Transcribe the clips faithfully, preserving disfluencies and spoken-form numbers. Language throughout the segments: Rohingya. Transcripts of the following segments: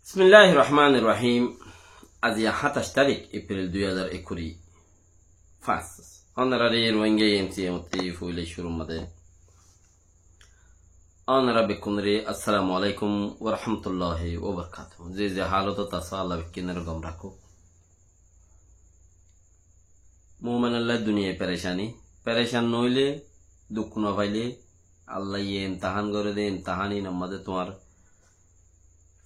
Bismilláhir Rohmánir Rohím. Aijja háñtaic tarík Epril dui házar ekkuri fañs. Ónorare Rohingya M C M ottú foila cúrur mazé ónora bekkúnore assalamu alaikum wa rahmatullahi wa barakatuhu. Ze ze hálot ot asó, Allah bekkúnore gom rakók. Mumin olla duniyai perecani, perecan no óile, duk no faile, Allah ye imtahán gore de, imtahán inor mazé tuáñr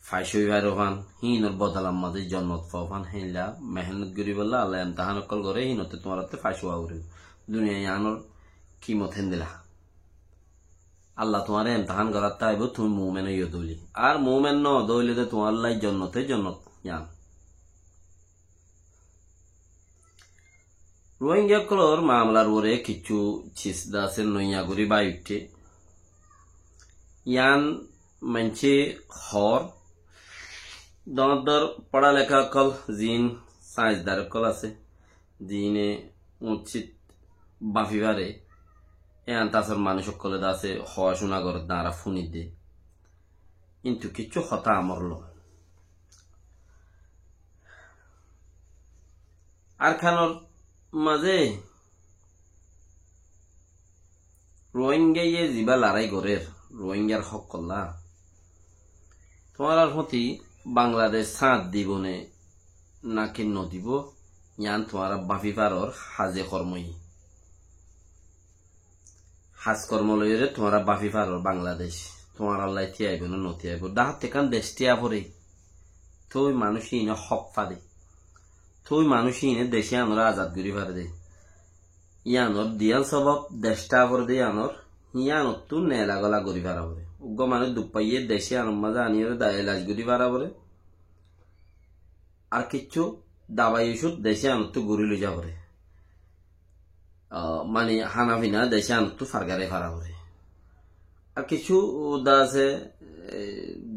fac ói faro fán, hínor bodolar mazé jonnot fao fán, héndilla mehénnot goríbolla Allah imtahán ókkol gore, hínottú tuáñrattú fac ówa foribo. Duniya iánor kimot héndilla. Allah tuáñre imtahán gorattú aibó, tuñí mumin óiyo de óile. Ar mumin no de óile de tuáñrlla jonnote jonnot ián. Rohingya ókkolor mamalar uore kissú sis de asé noiya gorí bái uiththé. Ián maincé hoór, doñr doñr foráleká ókkol, ziín sainzdar ókkol asé, ziíne uñcít báfi fare, e antasor manúic ókkole de asé hoóa cúna gorédde, añára fúnidde. Kintu kissú hotá amor loi. Arkanor mazé Rohingyaye zibá larái gorér, Rohingyar hókolla, tuáñrar fúti Bangladec sáñt dibó né náki nodibó, yián tuáñra báfi faror haze kormoi. Has kormo loiyóre tuáñra báfi faror Bangladec tuáñrallá tíaibo né notíaibo. Dahát ekkán dec tíai foré, tói manúic iíne hók fade, tói manúic iíne dec iánore azad gorí fare de. Iánor diyán sobab dec tíai foré de iánor, iánottú nela gola gorí fara foré. Uggúa manúic duk faiyé dec iánor mazé aníyore da elaj gorí fara foré. Ar kissú dabai ocút dec iánottú gorí loi za foré. Ah, mani hána fina dec iánottú fargarai fara foré. Ar kissú de asé, e,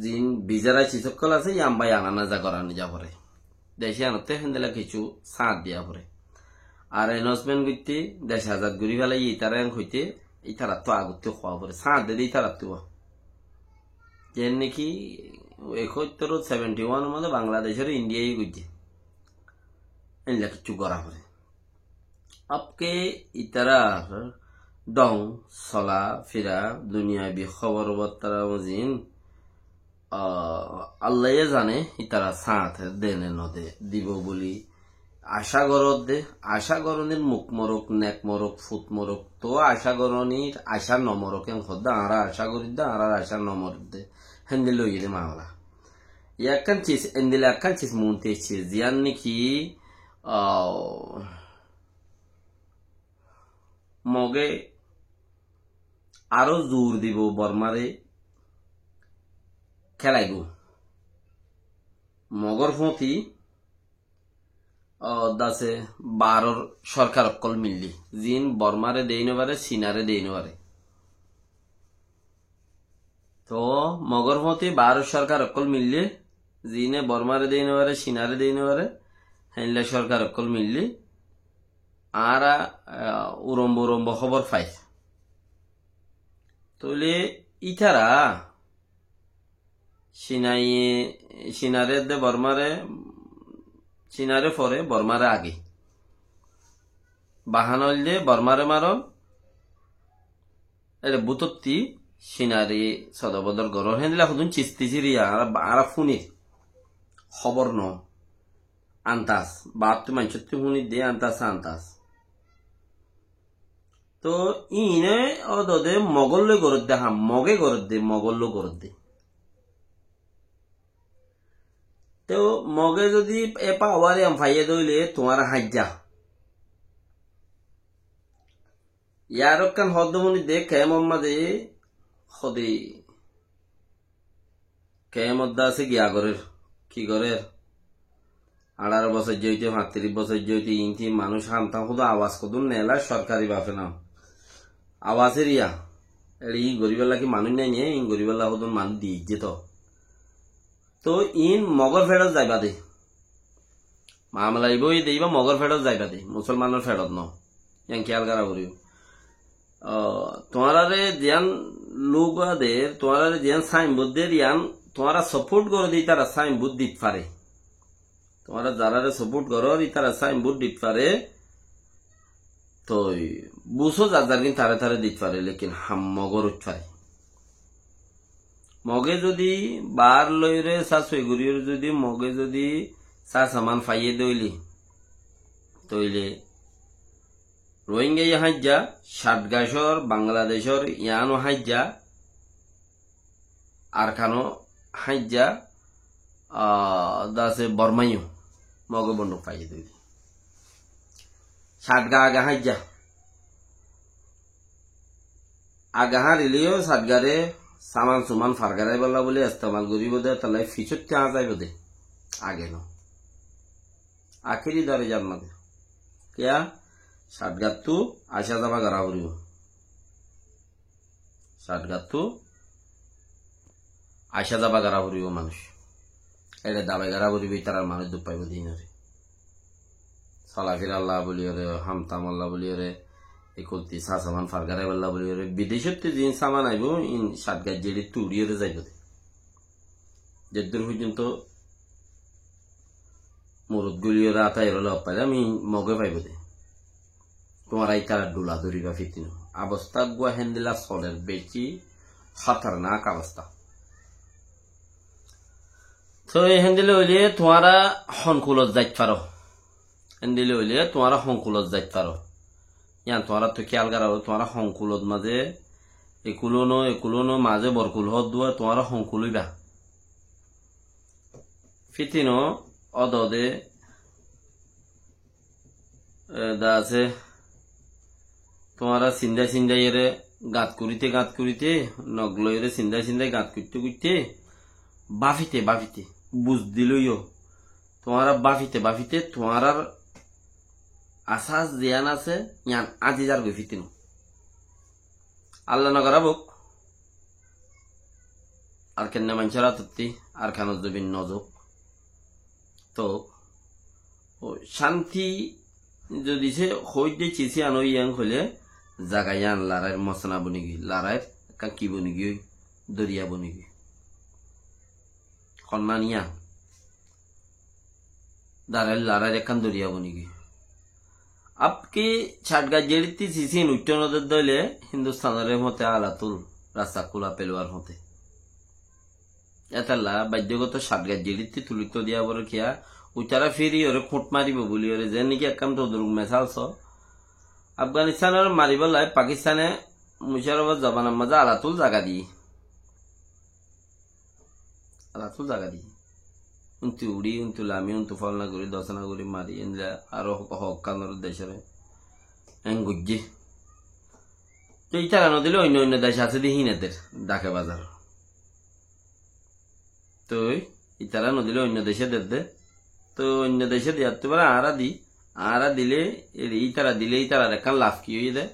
ziín bizara sis ókkol asé, yián bái ana neza gorani za foré. Dec iánottú héndilla kissú sáñt diya foré. Ar announcement goitté, dec azad gorí felaiyé, itará yián hoité, itarattú agottú hoó foré. Sáñt de de itarattú. Zen niki ekóttor seventy one or mazé Bangladecóre Indiaye goijjé. Endilla kissú gora foré. Abke itarar dong, sola, fira, duniyabi hóbor battara mozin, ah, Allaye zane itara sáñt de né node, dibo buli acá goródde, acá gorónir muk morok, nek morok, fut morok, toó acá gorónir acá no morok, en hoódde añára acá gorídde, añárar acá no moródde, héndilla óiye de mamela. Ekkán sis, endilla ekkán sis muúntu aiccé, ziyán niki, ah, Moge aró zur dibo Bormáre, kélaibó. Mogór fúñti, ó, dase baáror sórkar ókkol millé, ziín Bormáre deí nofaré, Sinare deí nofaré. Toó Mogór fúñti baáror sórkar ókkol millé, ziíne Bormáre deí nofaré, Sinare deí nofaré, héndilla sórkar ókkol millé, añára, ah, urombo urombo hóbor fair. Tóile ítara Sinaye, Sinare edde Bormáre, Sinare fore, Bormáre age. Bahana óilde Bormáre maron, ere bútotti Sinare sodor bodor goron. Héndilla hodún sis tisiri añára, añára fúnir. Hóbor no. Antas. Baattú maincóttu fúnir de antas, antas. Toó iíne ódode Mogór loi goródde ham, Mogé goródde, Mogór loi goródde. Toó Mogé zodi e pawar yián faiyé de óile tuáñra haijja. Yar ekkán hoódde fúnir de kemor mazé hode Kemot de asé giya gorér, ki gorér? Añçáro bosóijja óite, fañtiríc bosóijja óite, iínti manúic hántan húdu awas hodún neela sorkari bafe no. Awas eriya, eçe iín goríbolla ki manúic nái né, iín goríbolla hodún manúic diyéijje toó. Toó iín Mogór feçot zaiba de. Mamela ibá óiye de, ibá Mogór feçot zaiba de, Musolmanor feçot no. Yián kiyal gora foribó. Ó, tuáñrare ziyán luga der, tuáñrare ziyán sainbod der, yián tuáñra support goró de ítara sain bút dit fare. Tuáñra zarare support goró ítara sain bút dit fare. Toi búso zar zar gín tare tare dit fare, lekin ham Mogor uth fare. Moge zodi bar loire sa soi goriyore zodi Moge zodi sa saman faiye de óile, toile Rohingya ye haijja, Satgacor, Bangladecor, iyan o haijja, Arkan o haijja, ah, dase Bormaiyo Moge bonduk faiye de óile. Satga age haijja. Age hárileyo Satgare saman suman fargaraibolla buli estemal goribo de, tolla fisotte há zaibo de. Age no. Akeri darajar maze. Kiya? Satgattu aca zaba gora foribo. Satgattu aca zaba gora foribo manúic. Ere dabai gora foribo, itarar manúic duk faibo de inore. Solafiralla buliyore, hamtamalla buliyore, e kulti sa saman fargaraiballa buliyore, bidecotte zin saman aibo, in Satgat jeçittu uriyore zaibo de. Jeddur foijjonto murut guliyore atairole oppaile ami Moge faibo de. Tuáñra ítara dula duriba fitino. Abosta gua hendila soler, beci hatarnak abosta. Toi hendila óile tuáñra honkulot zait faro. Endilla óile tuáñra honkulot zait faro. Yián tuáñrattú kiyal gorá, tuáñra honkulot mazé ekulóno, ekulóno mazé borkul hoódduwa tuáñra honkul óiba. Fítino ódode, e, da asé, tuáñra sindái sindáiyore gañt kuríte gañt kuríte, nok loiyore sindái sindáiye gañt kuitté kuitté, báfite báfite, buz dilóiyo, tuáñra báfite báfite tuáñrar asas ziyán asé, yián áñti zargoi fítino. Alla nogorábok, Arkanor maincór átottí Arkanor zobin nozouk. Toh, o cánti zodi se hoóidde cis yián óiye yián hoilé, zaga yián larair mosna bonigiyói, larair ekkán ki bonigiyói, doriya bonigiyói. Honnán yián. Larair, larair ekkán doriya bonigiyói. Abki Satgat jeçittí cis yián uittó nodedde óile Hindustánor e foñte alatul rasta kúla peluwar foñte. Étalla baiddogoto Satgat jeçittí tulitto diya foré kiyá, uitará firiyore kút maribo buliyore, ze niki ekkán toduruk mesal só. Afganistánore maribálla Pakistáne Mucárrafór zobanar mazé alatul zaga diyé. Alatul zaga diyé. Untu uçí, untu lami, untu folna gorí, dosna gorí mari, endilla aró ho-, hokkánor decóre. En goijjé. Toi ítara nodilé oinno oinno dec asé de hín eder, Dhaka bazar. Toi ítara nodilé oinno dece dedde. Toi oinno dece diyattú bála añára di, añára dilé, e, ítara dilé ítarar ekkán laf ki óiye de?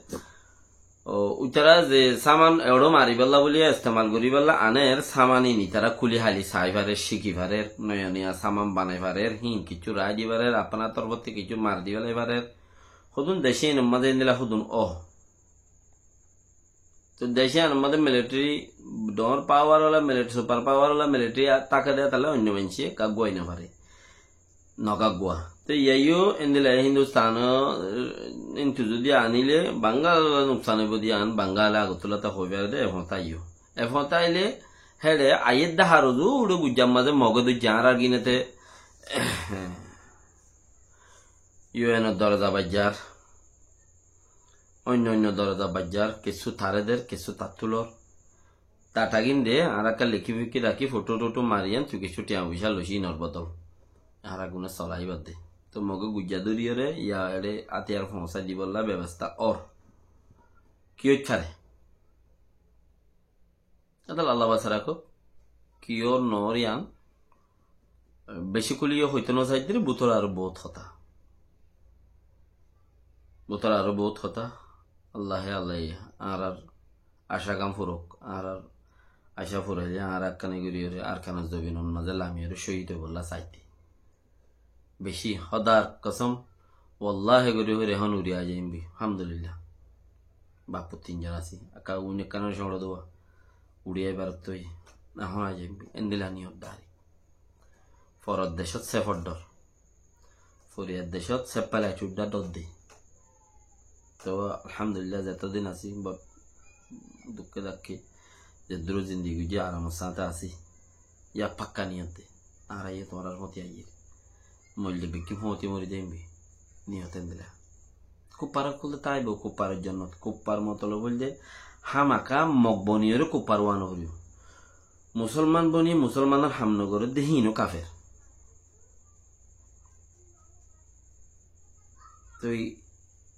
O, ítara ze saman eçó maribálla buli estemal goríbálla aner, saman ín ítara kúli háli sai farer, cíki farer, noya noya saman banai farer, hín kiccú rai di farer, apna torfótti kiccú mari di félai farer. Hodún dece inor mazé endilla hodún ó. Toi dece inor mazé militeri, dhoóñr pawar ola militeri, supar pawar ola militeri a-, táke de, tale oinno maincé gaggúai no fare. No gaggúa. Te iyó endilla Hindustán, e, intu zodi anile Bangal nuksan óibo de yián, Bangal e Agartala te hoi fare de, e foñta aiyó. E foñta aile, héçe aiyér de har uzu uçé gujjar mazé Mogé dóijje, añárar gine te U N or doroza baijjar. Oinno oinno doroza baijjar, kessú tare der, kessú tattú lor. Data gín de, añára ekká lekí fekí rakí, foto-toto mari, yián tui kessú thiañ foicá loic inor bodol. Añára gune solai bade. Toi Mogé gujja dóriyore, ya eçé átiyar foóñsai dibolla bebosta ór. Ki óit fare? Étalla Allah basai rakók. Ki ór no ór yián. Beci kúli yó hoitó no saidde, bútore aró bout hotá. Bútore aró bout hotá. Allahe, Allahe añárar acá gán furók, añárar acá furáile añára ekkáni gorí óre Arkanor zobinor mazé lami óre cóhid óibolla saidde. Beci hódar kosóm, wallahi gorí hoóir ehón uri ai zaiyum goi, alhamdulillah. Bafut tin zon así, ekká uin ekkánor cóñço dówa, uri aibar toi. Ehón aijjum, endilla niyot dhári. Foror decót sefot dhor. Foriyar decót sefot félai cúdda dhor de. Toóu alhamdulillah, zetó din así, bóut dukké dakké, zeddúr zindigi goijjí aramor sáñte así. Yá pakka niyot de. Añára yó tuáñrar foti aiyír. Moille bekkún foti mori zaiyum bi. Niyot endilla. Kuffar ókkol de táibo, kuffaror jonnot. Kuffar motolob óilde hámaka Mog boniyoré kuffar ówa no foribó. Musolman boni musolmanor ham no goré de híin ó kafer. Toi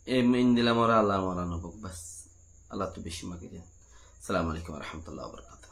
e endilla mora Allar mora no bok bas. Allattu beci magi den. Assalamu alaikum wa rahmatullahi wa barakatuhu.